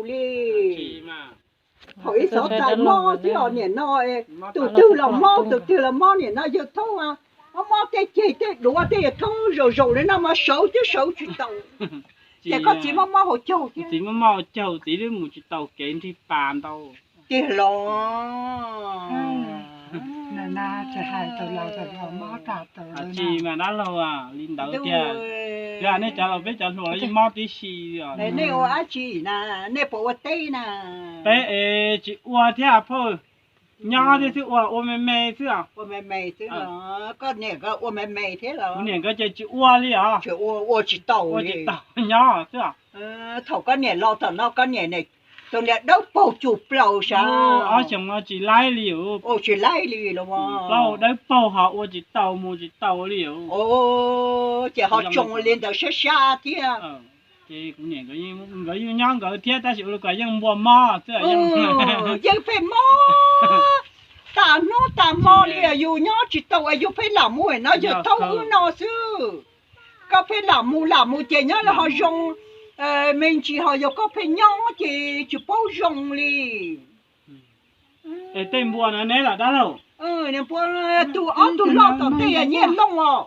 li. Thaum ib xov txais mob thiab os, niam no tus twg los mob, tus twg los mob, niam no yawg thoob, mob mob tej ceg tej duav tej yawg thoob zaum zaum li no mas sawv twb sawv tsis tau. Ces koj txiv mob mob hauv caug thiab, txiv mob mob hauv caug, txiv twb mus tsis tau kev nrig pas ntau. Tiag los? Tsis mas dab laug, li ntawd tiag. Nej cov laus peb cov hluas los yeej mob tib si os. Nej ua dab tsi na? Nej puas ua teb na? Peb es tsis ua thiab phauj, nyob thiab xwb, ua ua me me xwb os. Ua me me xwb los? Koj niam nkawd ua me me thiab los? Kuv niam nkawd ces tsis ua li os. Ua tsis tau, ua tsis tau, nyob xwb os. Thaum koj niam los thaum no koj niam tus niag dawb paug cuj plaws sav. Ob xyoos no tsis laib li os. Tsis laib li los? Plaub dawb paug ho ua tsis tau mus tsis tau li os. Ces ho tsoo li ntawd sab sab thiab. Ces kuv niam nkawd yeej nyob nkawd thiab tab sis ua li ko yeej npua mob xwb. Yeej pheej mob tas hnub tas hmo li, yus nyob tsis tau es yus pheej lam mus no, yawg thoob wb no xwb. Koj pheej lam mus lam mus ces nyob li ho zoo me ntsis, ho yog koj pheej nyob ces tsis paub zoo li. Es tej npua no neb los dab laug? Tus ob tug loj tom tej yog nyiaj looj os.